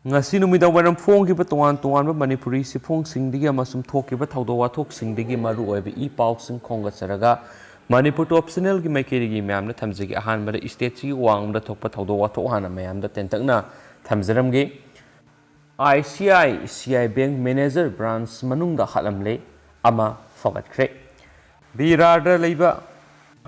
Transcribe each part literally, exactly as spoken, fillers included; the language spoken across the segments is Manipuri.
ꯉꯁꯤ ꯅꯨꯃꯤꯗꯥꯡ ꯋꯥꯏꯔꯝ ꯐꯣꯡꯈꯤꯕ ꯇꯣꯉꯥꯟ ꯇꯣꯉꯥꯟꯕ ꯃꯅꯤꯄꯨꯔꯤ ꯁꯤꯐꯣꯡꯁꯤꯡꯗꯒꯤ ꯑꯃꯁꯨꯡ ꯊꯣꯛꯈꯤꯕ ꯊꯧꯗꯣꯛ ꯋꯥꯊꯣꯛꯁꯤꯡꯗꯒꯤ ꯃꯔꯨ ꯑꯣꯏꯕ ꯏ ꯄꯥꯎꯁꯤꯡ ꯈꯣꯝꯒꯠꯆꯔꯒ ꯃꯅꯤꯄꯨꯔ ꯇꯣꯞ ꯆꯦꯅꯦꯜꯒꯤ ꯃꯥꯏꯀꯩꯗꯒꯤ ꯃꯌꯥꯝꯗ ꯊꯝꯖꯒꯦ꯫ ꯑꯍꯥꯟꯕꯗ ꯏꯁꯇꯦꯠꯁꯤꯒꯤ ꯋꯥꯡꯃꯗ ꯊꯣꯛꯄ ꯊꯧꯗꯣꯛ ꯋꯥꯊꯣꯛ ꯍꯥꯟꯅ ꯃꯌꯥꯝꯗ ꯇꯦꯟꯇꯛꯅ ꯊꯝꯖꯔꯝꯒꯦ꯫ I C I C I bank manager branch ꯃꯅꯨꯡꯗ ꯍꯥꯠꯂꯝꯂꯦ, ꯑꯃ ꯐꯒꯠꯈ꯭ꯔꯦ꯫ ꯕꯤꯔꯥꯔꯗ ꯂꯩꯕ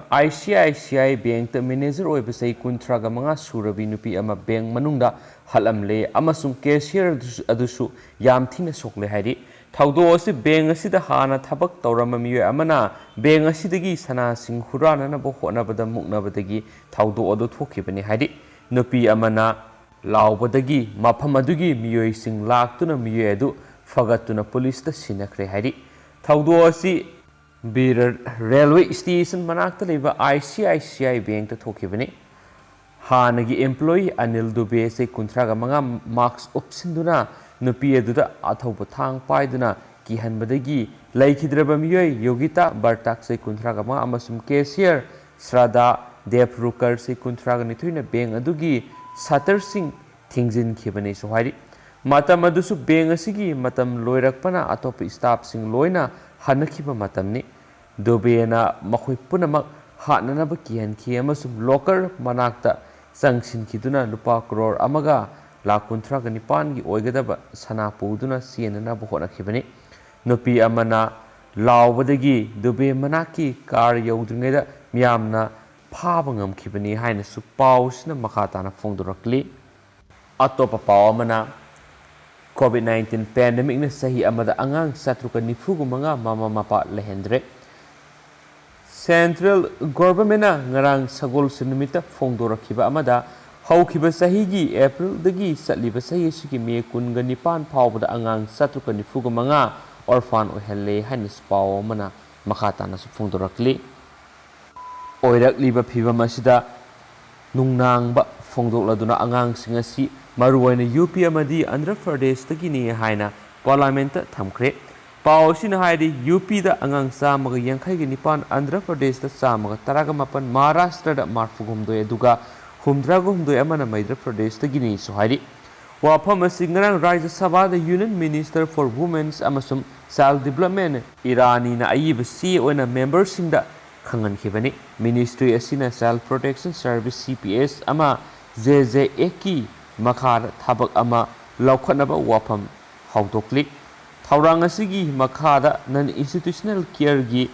I C I C I ꯕꯦꯡꯛꯇ ꯃꯦꯅꯦꯖꯔ ꯑꯣꯏꯕ ꯆꯍꯤ ꯀꯨꯟꯊ꯭ꯔꯥꯒ ꯃꯉꯥ ꯁꯨꯔꯕꯤ ꯅꯨꯄꯤ ꯑꯃ ꯕꯦꯡꯛ ꯃꯅꯨꯡꯗ ꯍꯥꯠꯂꯝꯂꯦ ꯑꯃꯁꯨꯡ ꯀꯦꯁꯤꯌꯔ ꯑꯗꯨꯁꯨ, ꯑꯗꯨꯁꯨ ꯌꯥꯝ ꯊꯤꯅ ꯁꯣꯛꯂꯦ ꯍꯥꯏꯔꯤ꯫ ꯊꯧꯗꯣꯛ ꯑꯁꯤ ꯕꯦꯡꯛ ꯑꯁꯤꯗ ꯍꯥꯟꯅ ꯊꯕꯛ ꯇꯧꯔꯝꯕ ꯃꯤꯑꯣꯏ ꯑꯃꯅ ꯕꯦꯡꯛ ꯑꯁꯤꯗꯒꯤ ꯁꯅꯥꯁꯤꯡ ꯍꯨꯔꯥꯟꯅꯅꯕ ꯍꯣꯠꯅꯕꯗ ꯃꯨꯛꯅꯕꯗꯒꯤ ꯊꯧꯗꯣꯛ ꯑꯗꯨ ꯊꯣꯛꯈꯤꯕꯅꯤ ꯍꯥꯏꯔꯤ꯫ ꯅꯨꯄꯤ ꯑꯃꯅ ꯂꯥꯎꯕꯗꯒꯤ ꯃꯐꯝ ꯑꯗꯨꯒꯤ ꯃꯤꯑꯣꯏꯁꯤꯡ ꯂꯥꯛꯇꯨꯅ ꯃꯤꯑꯣꯏ ꯑꯗꯨ ꯐꯒꯠꯇꯨꯅ ꯄꯨꯂꯤꯁꯇ ꯁꯤꯟꯅꯈ꯭ꯔꯦ ꯍꯥꯏꯔꯤ꯫ ꯊꯧꯗꯣꯛ ꯑꯁꯤ ꯕꯤꯔ ꯔꯦꯜꯋꯦ ꯁ꯭ꯇꯦꯁꯟ ꯃꯅꯥꯛꯇ ꯂꯩꯕ I C I C I ꯕꯦꯡꯛꯇ ꯊꯣꯛꯈꯤꯕꯅꯤ꯫ ꯍꯥꯟꯅꯒꯤ ꯑꯦꯝꯄ꯭ꯂꯣꯌꯤ ꯑꯅꯤꯜ ꯗꯨꯕꯦ, ꯆꯍꯤ ꯀꯨꯟꯊ꯭ꯔꯥꯒ ꯃꯉꯥ, ꯃꯥꯛꯁ ꯎꯞꯁꯤꯟꯗꯨꯅ ꯅꯨꯄꯤ ꯑꯗꯨꯗ ꯑꯊꯧꯕ ꯊꯥꯡ ꯄꯥꯏꯗꯨꯅ ꯀꯤꯍꯟꯕꯗꯒꯤ ꯂꯩꯈꯤꯗ꯭ꯔꯕ ꯃꯤꯑꯣꯏ ꯌꯣꯒꯤꯇꯥ ꯕꯔꯇꯥꯛ, ꯆꯍꯤ ꯀꯨꯟꯊ꯭ꯔꯥꯒ ꯃꯉꯥ, ꯑꯃꯁꯨꯡ ꯀꯦꯁꯤꯌꯔ ꯁ꯭ꯔꯥꯗꯥ ꯗꯦꯕ꯭ꯔꯨꯀꯔ, ꯆꯍꯤ ꯀꯨꯟꯊ꯭ꯔꯥꯒ ꯅꯤꯊꯣꯏꯅ ꯕꯦꯡꯛ ꯑꯗꯨꯒꯤ ꯁꯇꯔꯁꯤꯡ ꯊꯤꯡꯖꯤꯟꯈꯤꯕꯅꯤꯁꯨ ꯍꯥꯏꯔꯤ꯫ ꯃꯇꯝ ꯑꯗꯨꯁꯨ ꯕꯦꯡꯛ ꯑꯁꯤꯒꯤ ꯃꯇꯝ ꯂꯣꯏꯔꯛꯄꯅ ꯑꯇꯣꯞꯄ ꯁ꯭ꯇꯥꯐꯁꯤꯡ ꯂꯣꯏꯅ ꯍꯟꯅꯈꯤꯕ ꯃꯇꯝꯅꯤ꯫ ꯗꯨꯕꯦꯅ ꯃꯈꯣꯏ ꯄꯨꯝꯅꯃꯛ ꯍꯥꯠꯅꯅꯕ ꯀꯤꯍꯟꯈꯤ ꯑꯃꯁꯨꯡ ꯂꯣꯀꯔ ꯃꯅꯥꯛꯇ ꯆꯪꯁꯤꯟꯈꯤꯗꯨꯅ ꯂꯨꯄꯥ ꯀ꯭ꯔꯣꯔ ꯑꯃꯒ ꯂꯥꯈ ꯀꯨꯟꯊ꯭ꯔꯥꯒ ꯅꯤꯄꯥꯟꯒꯤ ꯑꯣꯏꯒꯗꯕ ꯁꯅꯥ ꯄꯨꯗꯨꯅ ꯆꯦꯟꯅꯅꯕ ꯍꯣꯠꯅꯈꯤꯕꯅꯤ꯫ ꯅꯨꯄꯤ ꯑꯃꯅ ꯂꯥꯎꯕꯗꯒꯤ ꯗꯨꯕꯦ ꯃꯅꯥꯛꯀꯤ ꯀꯥꯔ ꯌꯧꯗ꯭ꯔꯤꯉꯩꯗ ꯃꯤꯌꯥꯝꯅ ꯐꯥꯕ ꯉꯝꯈꯤꯕꯅꯤ ꯍꯥꯏꯅꯁꯨ ꯄꯥꯎꯁꯤꯅ ꯃꯈꯥ ꯇꯥꯅ ꯐꯣꯡꯗꯣꯔꯛꯂꯤ꯫ ꯑꯇꯣꯞꯄ ꯄꯥꯎ ꯑꯃꯅ, ꯀꯣꯚꯤꯗ ꯅꯥꯏꯟꯇꯤꯟ ꯄꯦꯟꯗꯦꯃꯤꯛꯅ ꯆꯍꯤ ꯑꯃꯗ ꯑꯉꯥꯡ ꯆꯥꯇ꯭ꯔꯨꯛꯀ ꯅꯤꯐꯨꯒ ꯃꯉꯥ ꯃꯃꯥ ꯃꯄꯥ ꯂꯩꯍꯟꯗ꯭ꯔꯦ꯫ ꯁꯦꯟꯇ꯭ꯔꯦꯜ ꯒꯣꯚꯔꯟꯃꯦꯟꯠꯅ ꯉꯔꯥꯡ ꯁꯒꯣꯜꯁꯦꯟ ꯅꯨꯃꯤꯠꯇ ꯐꯣꯡꯗꯣꯔꯛꯈꯤꯕ ꯑꯃꯗ, ꯍꯧꯈꯤꯕ ꯆꯍꯤꯒꯤ ꯑꯦꯄ꯭ꯔꯤꯜꯗꯒꯤ ꯆꯠꯂꯤꯕ ꯆꯍꯤ ꯑꯁꯤꯒꯤ ꯃꯦ ꯀꯨꯟꯒ ꯅꯤꯄꯥꯟ ꯐꯥꯎꯕꯗ ꯑꯉꯥꯡ ꯆꯥꯇ꯭ꯔꯨꯛꯀ ꯅꯤꯐꯨꯒ ꯃꯉꯥ ꯑꯣꯔꯐꯥꯟ ꯑꯣꯏꯍꯜꯂꯦ ꯍꯥꯏꯅꯁꯨ ꯄꯥꯎ ꯑꯃꯅ ꯃꯈꯥ ꯇꯥꯅꯁꯨ ꯐꯣꯡꯗꯣꯔꯛꯂꯤ꯫ ꯑꯣꯏꯔꯛꯂꯤꯕ ꯐꯤꯚꯝ ꯑꯁꯤꯗ ꯅꯨꯡꯅꯥꯡꯕ ꯐꯣꯡꯗꯣꯛꯂꯗꯨꯅ ꯑꯉꯥꯡꯁꯤꯡ ꯑꯁꯤ ꯃꯔꯨꯑꯣꯏꯅ ꯌꯨ ꯄꯤ ꯑꯃꯗꯤ ꯑꯟꯙ꯭ꯔ ꯄ꯭ꯔꯗꯦꯁꯇꯒꯤꯅꯤ ꯍꯥꯏꯅ ꯄꯥꯔꯂꯤꯌꯥꯃꯦꯟꯠꯇ ꯊꯝꯈ꯭ꯔꯦ꯫ ꯄꯥꯎ ꯑꯁꯤꯅ ꯍꯥꯏꯔꯤ, ꯌꯨ ꯄꯤꯗ ꯑꯉꯥꯡ ꯆꯥꯝꯃꯒ ꯌꯥꯡꯈꯩꯒ ꯅꯤꯄꯥꯟ, ꯑꯟꯙ꯭ꯔ ꯄ꯭ꯔꯗꯦꯁꯇ ꯆꯥꯝꯃꯒ ꯇꯔꯥꯒ ꯃꯥꯄꯟ, ꯃꯍꯥꯔꯥꯁꯇ꯭ꯔꯗ ꯃꯔꯤꯐꯨ ꯍꯨꯝꯗꯣꯏ, ꯑꯗꯨꯒ ꯍꯨꯝꯗ꯭ꯔꯥꯒ ꯍꯨꯝꯗꯣꯏ ꯑꯃꯅ ꯃꯩꯙ꯭ꯔ ꯄ꯭ꯔꯗꯦꯁꯇꯒꯤꯅꯤꯁꯨ ꯍꯥꯏꯔꯤ꯫ ꯋꯥꯐꯝ ꯑꯁꯤ ꯉꯔꯥꯡ ꯔꯥꯖ꯭ꯌ ꯁꯚꯥꯗ Union Minister for Women's ꯑꯃꯁꯨꯡ Child Development ꯏꯔꯥꯅꯤꯅ ꯑꯏꯕ ꯆꯦ ꯑꯣꯏꯅ ꯃꯦꯝꯕꯔꯁꯤꯡꯗ ꯈꯪꯍꯟꯈꯤꯕꯅꯤ꯫ ꯃꯤꯅꯤꯁꯇ꯭ꯔꯤ ꯑꯁꯤꯅ Child Protection Service, C P S, ꯑꯃ J J Act ꯀꯤ ꯃꯈꯥꯗ ꯊꯕꯛ ꯑꯃ ꯂꯧꯈꯠꯅꯕ ꯋꯥꯐꯝ ꯍꯧꯗꯣꯛꯂꯤ꯫ ꯊꯧꯔꯥꯡ ꯑꯁꯤꯒꯤ ꯃꯈꯥꯗ non institutional care ꯒꯤ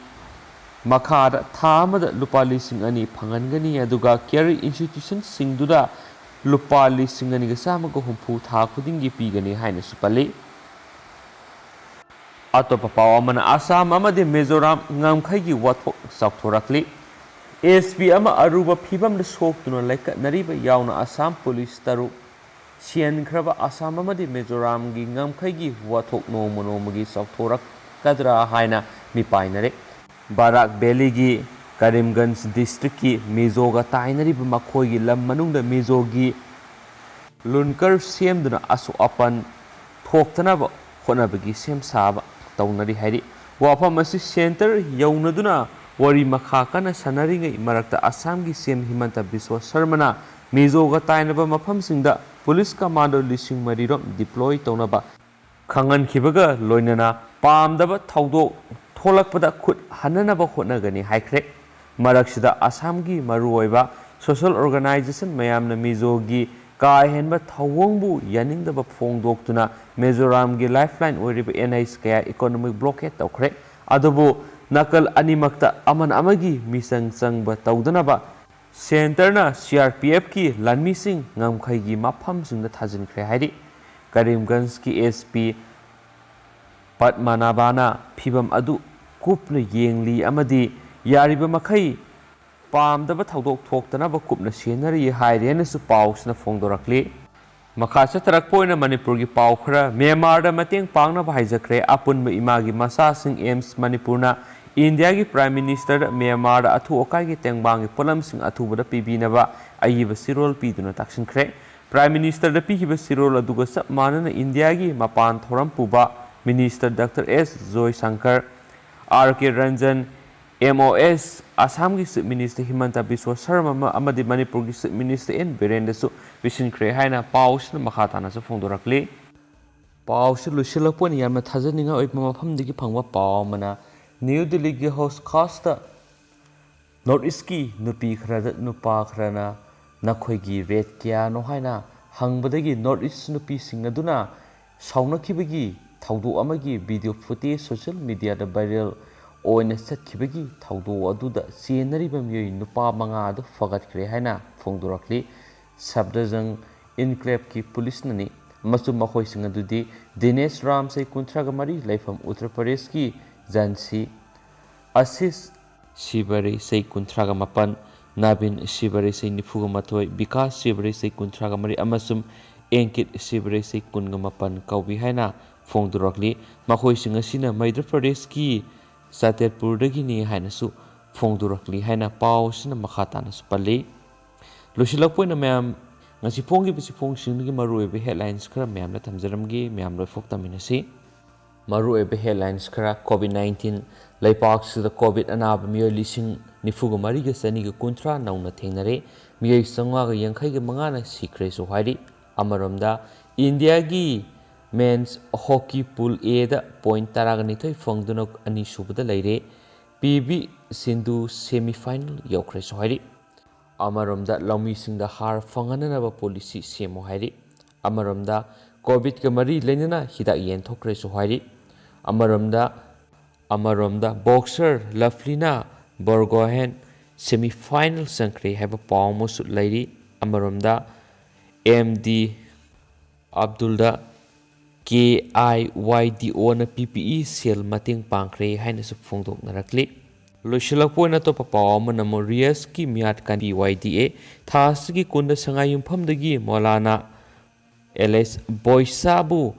ꯃꯈꯥꯗ ꯊꯥ ꯑꯃꯗ ꯂꯨꯄꯥ ꯂꯤꯁꯤꯡ ꯑꯅꯤ ꯐꯪꯍꯟꯒꯅꯤ, ꯑꯗꯨꯒ care institution ꯁꯤꯡꯗꯨꯗ ꯂꯨꯄꯥ ꯂꯤꯁꯤꯡ ꯑꯅꯤꯒ ꯆꯥꯝꯃꯒ ꯍꯨꯝꯐꯨ ꯊꯥ ꯈꯨꯗꯤꯡꯒꯤ ꯄꯤꯒꯅꯤ ꯍꯥꯏꯅꯁꯨ ꯄꯜꯂꯤ꯫ ꯑꯇꯣꯞꯄ ꯄꯥꯎ ꯑꯃꯅ, ꯑꯁꯥꯝ ꯑꯃꯗꯤ ꯃꯤꯖꯣꯔꯥꯝ ꯉꯝꯈꯩꯒꯤ ꯋꯥꯊꯣꯛ ꯆꯥꯎꯊꯣꯔꯛꯂꯤ꯫ S P ꯑꯃ ꯑꯔꯨꯕ ꯐꯤꯚꯝꯗ ꯁꯣꯛꯇꯨꯅ ꯂꯩꯀꯠꯅꯔꯤꯕ ꯌꯥꯎꯅ ꯑꯁꯥꯝ ꯄꯨꯂꯤꯁ ꯇꯔꯨꯛ ꯁꯤꯍꯟꯈ꯭ꯔꯕ ꯑꯁꯥꯝ ꯑꯃꯗꯤ ꯃꯤꯖꯣꯔꯥꯝꯒꯤ ꯉꯝꯈꯩꯒꯤ ꯋꯥꯊꯣꯛ ꯅꯣꯡꯃ ꯅꯣꯡꯃꯒꯤ ꯆꯥꯎꯊꯣꯔꯛꯀꯗ꯭ꯔꯥ ꯍꯥꯏꯅ ꯃꯤꯄꯥꯏꯅꯔꯦ꯫ ꯕꯔꯥꯛ ꯚꯦꯂꯤꯒꯤ ꯀꯔꯤꯝꯒꯟꯖ ꯗꯤꯁꯇ꯭ꯔꯤꯛꯀꯤ ꯃꯤꯖꯣꯒ ꯇꯥꯏꯅꯔꯤꯕ ꯃꯈꯣꯏꯒꯤ ꯂꯝ ꯃꯅꯨꯡꯗ ꯃꯤꯖꯣꯒꯤ ꯂꯨꯟꯀꯔ ꯁꯦꯝꯗꯨꯅ ꯑꯁꯣꯛ ꯑꯄꯟ ꯊꯣꯛꯇꯅꯕ ꯍꯣꯠꯅꯕꯒꯤ ꯁꯦꯝ ꯁꯥꯕ ꯇꯧꯅꯔꯤ ꯍꯥꯏꯔꯤ꯫ ꯋꯥꯐꯝ ꯑꯁꯤ ꯁꯦꯟꯇꯔ ꯌꯧꯅꯗꯨꯅ ꯋꯥꯔꯤ ꯃꯈꯥ ꯀꯟꯅ ꯁꯥꯟꯅꯔꯤꯉꯩ ꯃꯔꯛꯇ ꯑꯁꯥꯝꯒꯤ C M ꯍꯤꯃꯟꯇ ꯕꯤꯁ꯭ꯋ ꯁꯔꯃꯅ ꯃꯤꯖꯣꯒ ꯇꯥꯏꯅꯕ ꯃꯐꯝꯁꯤꯡꯗ ꯄꯨꯂꯤꯁ ꯀꯃꯥꯟꯗꯣ ꯂꯤꯁꯤꯡ ꯃꯔꯤꯔꯣꯝ deploy ꯇꯧꯅꯕ ꯈꯪꯍꯟꯈꯤꯕꯒ ꯂꯣꯏꯅꯅ ꯄꯥꯝꯗꯕ ꯊꯧꯗꯣꯛ ꯊꯣꯛꯂꯛꯄꯗ ꯈꯨꯠ ꯍꯟꯅꯅꯕ ꯍꯣꯠꯅꯒꯅꯤ ꯍꯥꯏꯈ꯭ꯔꯦ꯫ ꯃꯔꯛꯁꯤꯗ ꯑꯁꯥꯝꯒꯤ ꯃꯔꯨꯑꯣꯏꯕ social organisation ꯃꯌꯥꯝꯅ ꯃꯤꯖꯣꯒꯤ ꯀꯥ ꯍꯦꯟꯕ ꯊꯧꯑꯣꯡꯕꯨ ꯌꯥꯅꯤꯡꯗꯕ ꯐꯣꯡꯗꯣꯛꯇꯨꯅ ꯃꯤꯖꯣꯔꯥꯝꯒꯤ lifeline ꯑꯣꯏꯔꯤꯕ N H ꯀꯌꯥ economic blockade ꯇꯧꯈ꯭ꯔꯦ꯫ ꯑꯗꯨꯕꯨ ꯅꯥꯀꯜ ꯑꯅꯤꯃꯛꯇ ꯑꯃꯅ ꯑꯃꯒꯤ ꯃꯤꯆꯪ ꯆꯪꯕ ꯇꯧꯗꯅꯕ ꯁꯦꯟꯇꯔꯅ C R P F ꯀꯤ ꯂꯥꯟꯃꯤꯁꯤꯡ ꯉꯝꯈꯩꯒꯤ ꯃꯐꯝꯁꯤꯡꯗ ꯊꯥꯖꯤꯟꯈ꯭ꯔꯦ ꯍꯥꯏꯔꯤ꯫ ꯀꯔꯤꯝꯒꯟꯖꯀꯤ S P ꯄꯗꯃꯅꯥꯚꯅ ꯐꯤꯚꯝ ꯑꯗꯨ ꯀꯨꯞꯅ ꯌꯦꯡꯂꯤ ꯑꯃꯗꯤ ꯌꯥꯔꯤꯕ ꯃꯈꯩ ꯄꯥꯝꯗꯕ ꯊꯧꯗꯣꯛ ꯊꯣꯛꯇꯅꯕ ꯀꯨꯞꯅ ꯁꯦꯟꯅꯔꯤ ꯍꯥꯏꯔꯦꯅꯁꯨ ꯄꯥꯎꯁꯤꯅ ꯐꯣꯡꯗꯣꯔꯛꯂꯤ꯫ ꯃꯈꯥ ꯆꯠꯊꯔꯛꯄ ꯑꯣꯏꯅ ꯃꯅꯤꯄꯨꯔꯒꯤ ꯄꯥꯎ ꯈꯔ꯫ ꯃ꯭ꯌꯥꯟꯃꯥꯔꯗ ꯃꯇꯦꯡ ꯄꯥꯡꯅꯕ ꯍꯥꯏꯖꯈ꯭ꯔꯦ꯫ ꯑꯄꯨꯟꯕ ꯏꯃꯥꯒꯤ ꯃꯆꯥꯁꯤꯡ AIIMS ꯃꯅꯤꯄꯨꯔꯅ ꯏꯟꯗꯤꯌꯥꯒꯤ Prime Ministerꯗ ꯃ꯭ꯌꯥꯟꯃꯥꯔꯗ ꯑꯊꯨ ꯑꯀꯥꯏꯒꯤ ꯇꯦꯡꯕꯥꯡꯒꯤ ꯄꯣꯠꯂꯝꯁꯤꯡ ꯑꯊꯨꯕꯗ ꯄꯤꯕꯤꯅꯕ ꯑꯏꯕ ꯆꯦꯔꯣꯜ ꯄꯤꯗꯨꯅ ꯇꯥꯛꯁꯤꯟꯈ꯭ꯔꯦ꯫ Prime Ministerꯗ ꯄꯤꯈꯤꯕ ꯆꯦꯔꯣꯜ ꯑꯗꯨꯒ ꯆꯞ ꯃꯥꯟꯅꯅ ꯏꯟꯗꯤꯌꯥꯒꯤ ꯃꯄꯥꯟ ꯊꯧꯔꯝ ꯄꯨꯕ Minister Doctor S ꯖꯣꯏꯁꯪꯀꯔ, R K Ranjan, M O ꯑꯦꯁ, ꯑꯁꯥꯝꯒꯤ Chief Minister ꯍꯤꯃꯟꯇ ꯕꯤꯁ꯭ꯋ ꯁꯔꯃ ꯑꯃ-, ꯑꯃꯗꯤ ꯃꯅꯤꯄꯨꯔꯒꯤ Chief Minister ꯑꯦꯟ ꯕꯤꯔꯦꯟꯗꯁꯨ ꯄꯤꯁꯤꯟꯈ꯭ꯔꯦ ꯍꯥꯏꯅ ꯄꯥꯎꯁꯤꯅ ꯃꯈꯥ ꯇꯥꯅꯁꯨ ꯐꯣꯡꯗꯣꯔꯛꯂꯤ꯫ ꯄꯥꯎꯁꯤ ꯂꯣꯏꯁꯤꯜꯂꯛꯄ ꯑꯣꯏꯅ ꯌꯥꯝꯅ ꯊꯥꯖꯅꯤꯡꯉꯥꯏ ꯑꯣꯏꯕ ꯃꯐꯝꯗꯒꯤ ꯐꯪꯕ ꯄꯥꯎ ꯑꯃꯅ, ꯅ꯭ꯌꯨ ꯗꯤꯜꯂꯤꯒꯤ ꯍꯧꯁ ꯈꯥꯁꯇ ꯅꯣꯔꯠ ꯏꯁꯀꯤ ꯅꯨꯄꯤ ꯈꯔꯗ ꯅꯨꯄꯥ ꯈꯔꯅ "ꯅꯈꯣꯏꯒꯤ ꯔꯦꯠ ꯀꯌꯥꯅꯣ?" ꯍꯥꯏꯅ ꯍꯪꯕꯗꯒꯤ ꯅꯣꯔꯠ ꯏꯁ ꯅꯨꯄꯤꯁꯤꯡ ꯑꯗꯨꯅ ꯁꯥꯎꯅꯈꯤꯕꯒꯤ ꯊꯧꯗꯣꯛ ꯑꯃꯒꯤ ꯚꯤꯗꯤꯑꯣ ꯐꯨꯇꯦꯖ ꯁꯣꯁꯤꯌꯦꯜ ꯃꯤꯗꯤꯌꯥꯗ ꯚꯥꯏꯔꯦꯜ ꯑꯣꯏꯅ ꯆꯠꯈꯤꯕꯒꯤ ꯊꯧꯗꯣꯛ ꯑꯗꯨꯗ ꯆꯦꯟꯅꯔꯤꯕ ꯃꯤꯑꯣꯏ ꯅꯨꯄꯥ ꯃꯉꯥ ꯑꯗꯨ ꯐꯒꯠꯈ꯭ꯔꯦ ꯍꯥꯏꯅ ꯐꯣꯡꯗꯣꯔꯛꯂꯤ꯫ ꯁꯕꯗꯖꯪ ꯏꯟꯀ꯭ꯂꯦꯕꯀꯤ ꯄꯨꯂꯤꯁꯅꯅꯤ꯫ ꯃꯆꯨꯝ ꯃꯈꯣꯏꯁꯤꯡ ꯑꯗꯨꯗꯤ ꯗꯤꯅꯦꯁ ꯔꯥꯝ, ꯆꯍꯤ ꯀꯨꯟꯊ꯭ꯔꯥꯒ ꯃꯔꯤ, ꯂꯩꯐꯝ ꯎꯠꯇꯔ ꯄ꯭ꯔꯗꯦꯁꯀꯤ ꯖꯥꯟꯁꯤ, ꯑꯁꯤꯁ ꯁꯤꯕꯔꯤ, ꯆꯍꯤ ꯀꯨꯟꯊ꯭ꯔꯥꯒ ꯃꯥꯄꯟ, ꯅꯥꯕꯤꯟ ꯁꯤꯕꯔꯤ, ꯆꯍꯤ ꯅꯤꯐꯨꯒ ꯃꯥꯊꯣꯏ, ꯕꯤꯀꯥꯁ ꯁꯤꯕꯔꯤ, ꯆꯍꯤ ꯀꯨꯟꯊ꯭ꯔꯥꯒ ꯃꯔꯤ, ꯑꯃꯁꯨꯡ ꯑꯦꯡꯀꯤꯠ ꯁꯤꯕꯔꯤ, ꯆꯍꯤ ꯀꯨꯟꯒ ꯃꯥꯄꯟ ꯀꯧꯏ ꯍꯥꯏꯅ ꯐꯣꯡꯗꯣꯔꯛꯂꯤ꯫ ꯃꯈꯣꯏꯁꯤꯡ ꯑꯁꯤꯅ ꯃꯩꯙ꯭ꯌ ꯄ꯭ꯔꯗꯦꯁꯀꯤ ꯆꯥꯇꯦꯠꯄꯨꯔꯗꯒꯤꯅꯤ ꯍꯥꯏꯅꯁꯨ ꯐꯣꯡꯗꯣꯔꯛꯂꯤ ꯍꯥꯏꯅ ꯄꯥꯎ ꯑꯁꯤꯅ ꯃꯈꯥ ꯇꯥꯅꯁꯨ ꯄꯜꯂꯤ꯫ ꯂꯣꯏꯁꯤꯜꯂꯛꯄ ꯑꯣꯏꯅ ꯃꯌꯥꯝ, ꯉꯁꯤ ꯐꯣꯡꯈꯤꯕꯁꯤ ꯐꯣꯡꯁꯤꯡꯗꯨꯒꯤ ꯃꯔꯨꯑꯣꯏꯕ ꯍꯦꯗꯂꯥꯏꯟꯁ ꯈꯔ ꯃꯌꯥꯝꯗ ꯊꯝꯖꯔꯝꯒꯦ, ꯃꯌꯥꯝ ꯂꯣꯏꯐꯥꯎ ꯇꯝꯃꯤꯟꯅꯁꯤ꯫ ꯃꯔꯨꯑꯣꯏꯕ ꯍꯦꯗꯂꯥꯏꯟꯁ ꯈꯔ: ꯀꯣꯚꯤꯗ ꯅꯥꯏꯟꯇꯤꯟ, ꯂꯩꯄꯥꯛꯁꯤꯗ ꯀꯣꯚꯤꯗ ꯑꯅꯥꯕ ꯃꯤꯑꯣꯏ ꯂꯤꯁꯤꯡ ꯅꯤꯐꯨꯒ ꯃꯔꯤꯒ ꯆꯅꯤꯒ ꯀꯨꯟꯊ꯭ꯔꯥ ꯅꯧꯅ ꯊꯦꯡꯅꯔꯦ, ꯃꯤꯑꯣꯏ ꯆꯥꯝꯃꯉꯥꯒ ꯌꯥꯡꯈꯩꯒ ꯃꯉꯥꯅ ꯁꯤꯈ꯭ꯔꯦꯁꯨ ꯍꯥꯏꯔꯤ꯫ ꯑꯃꯔꯣꯝꯗ, ꯏꯟꯗꯤꯌꯥꯒꯤ ꯃꯦꯟꯁ ꯍꯣꯀꯤ ꯄꯨꯜ ꯑꯦꯗ ꯄꯣꯏꯟꯠ ꯇꯔꯥꯒ ꯅꯤꯊꯣꯏ ꯐꯪꯗꯨꯅ ꯑꯅꯤꯁꯨꯕꯗ ꯂꯩꯔꯦ꯫ P V Sindhu semi final ꯌꯧꯈ꯭ꯔꯦꯁꯨ ꯍꯥꯏꯔꯤ꯫ ꯑꯃꯔꯣꯝꯗ, ꯂꯧꯃꯤꯁꯤꯡꯗ ꯍꯥꯔ ꯐꯪꯍꯟꯅꯅꯕ ꯄꯣꯂꯤꯁꯤ ꯁꯦꯝꯃꯨ ꯍꯥꯏꯔꯤ꯫ ꯑꯃꯔꯣꯝꯗ, ꯀꯣꯚꯤꯗꯀ ꯃꯔꯤ ꯂꯩꯅꯅ ꯍꯤꯗꯥꯛ ꯌꯦꯟꯊꯣꯛꯈ꯭ꯔꯦꯁꯨ ꯍꯥꯏꯔꯤ꯫ ꯑꯃꯔꯣꯝꯗ, ꯑꯃꯔꯣꯝꯗ, ꯕꯣꯛꯁꯔ ꯂꯚꯂꯤꯅꯥ ꯕꯣꯔꯒꯣꯍꯦꯟ ꯁꯦꯃꯤ ꯐꯥꯏꯅꯦꯜ ꯆꯪꯈ꯭ꯔꯦ ꯍꯥꯏꯕ ꯄꯥꯎ ꯑꯃꯁꯨ ꯂꯩꯔꯤ꯫ ꯑꯃꯔꯣꯝꯗ, ꯑꯦꯝ ꯗꯤ ꯑꯕꯗꯨꯜꯗ ꯀꯦ ꯑꯥꯏ ꯋꯥꯏ ꯗꯤ ꯑꯣꯅ ꯄꯤ ꯄꯤ ꯏ ꯁꯦꯜ ꯃꯇꯦꯡ ꯄꯥꯡꯈ꯭ꯔꯦ ꯍꯥꯏꯅꯁꯨ ꯐꯣꯡꯗꯣꯛꯅꯔꯛꯂꯤ꯫ ꯂꯣꯏꯁꯤꯜꯂꯛꯄ ꯑꯣꯏꯅ ꯑꯇꯣꯞꯄ ꯄꯥꯎ ꯑꯃꯅ ꯑꯃꯨꯛ ꯔꯤꯌꯁꯀꯤ ꯃꯤꯌꯥꯠ ꯀꯥꯟꯕꯤ ꯋꯥꯏ ꯗꯤ ꯑꯦ ꯊꯥ ꯑꯁꯤꯒꯤ ꯀꯨꯟꯗ ꯁꯉꯥꯏ ꯌꯨꯝꯐꯝꯗꯒꯤ ꯃꯣꯂꯥꯅꯥ ꯑꯦꯂꯦꯁ ꯕꯣꯏꯁꯥꯕꯨ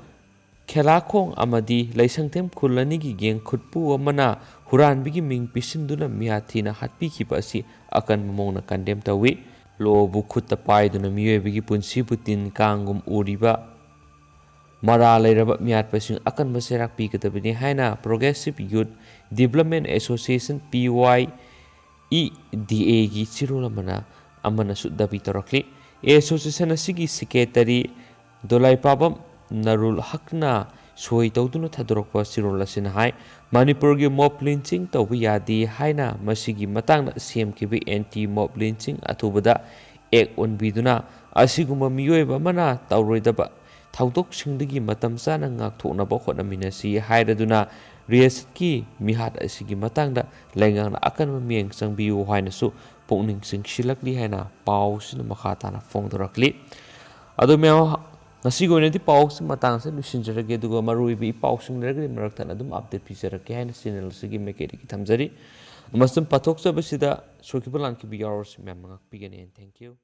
ꯈꯦꯂꯥꯈꯣꯡ ꯑꯃꯗꯤ ꯂꯩꯁꯪꯊꯦꯝ ꯈꯨꯜ ꯑꯅꯤꯒꯤ ꯒꯦꯡ ꯈꯨꯠꯄꯨ ꯑꯃꯅ ꯍꯨꯔꯥꯟꯕꯒꯤ ꯃꯤꯡ ꯄꯤꯁꯤꯟꯗꯨꯅ ꯃꯤꯌꯥꯊꯤꯅ ꯍꯥꯠꯄꯤꯈꯤꯕ ꯑꯁꯤ ꯑꯀꯟꯕ ꯃꯑꯣꯡꯗ ꯀꯟꯗꯦꯝ ꯇꯧꯏ꯫ ꯂꯣꯕꯨ ꯈꯨꯠꯇ ꯄꯥꯏꯗꯨꯅ ꯃꯤꯑꯣꯏꯕꯒꯤ ꯄꯨꯟꯁꯤꯕꯨ ꯇꯤꯟ ꯀꯥꯡꯒꯨꯝ ꯎꯔꯤꯕ ꯃꯔꯥ ꯂꯩꯔꯕ ꯃꯤꯌꯥꯠꯄꯁꯤꯡ ꯑꯀꯟꯕ ꯆꯩꯔꯥꯛ ꯄꯤꯒꯗꯕꯅꯤ ꯍꯥꯏꯅ Progressive Youth Development Association, P Y E D A, ꯒꯤ ꯆꯦꯔꯣꯜ ꯑꯃꯅ, ꯑꯃꯅꯁꯨ ꯗꯥꯕꯤ ꯇꯧꯔꯛꯂꯤ꯫ ꯑꯦꯁꯣꯁꯤꯌꯦꯁꯟ ꯑꯁꯤꯒꯤ ꯁꯦꯀ꯭ꯔꯦꯇꯔꯤ ꯗꯣꯂꯥꯏꯄꯥꯕꯝ ꯅꯔꯨꯜ ꯍꯛꯅ ꯁꯣꯏ ꯇꯧꯗꯨꯅ ꯊꯥꯗꯣꯔꯛꯄ ꯆꯦꯔꯣꯜ ꯑꯁꯤꯅ ꯍꯥꯏ, ꯃꯅꯤꯄꯨꯔꯒꯤ mob lynching ꯇꯧꯕ ꯌꯥꯗꯦ ꯍꯥꯏꯅ ꯃꯁꯤꯒꯤ ꯃꯇꯥꯡꯗ ꯁꯦꯝꯈꯤꯕ anti mob lynching ꯑꯊꯨꯕꯗ ꯑꯦꯛ ꯑꯣꯟꯕꯤꯗꯨꯅ ꯑꯁꯤꯒꯨꯝꯕ ꯃꯤꯑꯣꯏꯕ ꯑꯃꯅ ꯇꯧꯔꯣꯏꯗꯕ ꯊꯧꯗꯣꯛꯁꯤꯡꯗꯒꯤ ꯃꯇꯝ ꯆꯥꯅ ꯉꯥꯛꯊꯣꯛꯅꯕ ꯍꯣꯠꯅꯃꯤꯟꯅꯁꯤ ꯍꯥꯏꯔꯗꯨꯅ ꯔꯤꯌꯥꯁꯠꯀꯤ ꯃꯤꯍꯥꯠ ꯑꯁꯤꯒꯤ ꯃꯇꯥꯡꯗ ꯂꯩꯉꯥꯛꯅ ꯑꯀꯟꯕ ꯃꯤꯠꯌꯦꯡ ꯆꯪꯕꯤꯌꯨ ꯍꯥꯏꯅꯁꯨ ꯄꯨꯛꯅꯤꯡ ꯆꯤꯡꯁꯤꯜꯂꯛꯂꯤ ꯍꯥꯏꯅ ꯄꯥꯎꯁꯤꯅ ꯃꯈꯥ ꯇꯥꯅ ꯐꯣꯡꯗꯣꯔꯛꯂꯤ꯫ ꯑꯗꯣ ꯃꯌꯥꯝ, ꯉꯁꯤꯒꯤ ꯑꯣꯏꯅꯗꯤ ꯄꯥꯎꯁꯤ ꯃꯇꯥꯡꯁꯤꯗ ꯂꯣꯏꯁꯤꯟꯖꯔꯒꯦ, ꯑꯗꯨꯒ ꯃꯔꯨꯑꯣꯏꯕ ꯏ ꯄꯥꯎꯁꯤꯡ ꯂꯩꯔꯒꯗꯤ ꯃꯔꯛ ꯊꯠꯅ ꯑꯗꯨꯝ update ꯄꯤꯖꯔꯛꯀꯦ ꯍꯥꯏꯅ channel ꯑꯁꯤꯒꯤ ꯃꯥꯏꯀꯩꯗꯒꯤ ꯊꯝꯖꯔꯤ꯫ ꯑꯃꯁꯨꯡ ꯄꯥꯊꯣꯛꯆꯕꯁꯤꯗ ꯁꯣꯏꯈꯤꯕ ꯂꯥꯟꯈꯤꯕ ꯌꯥꯎꯔꯁꯨ ꯃꯌꯥꯝꯅ ꯉꯥꯛꯄꯤꯒꯅꯤ꯫ Thank you꯫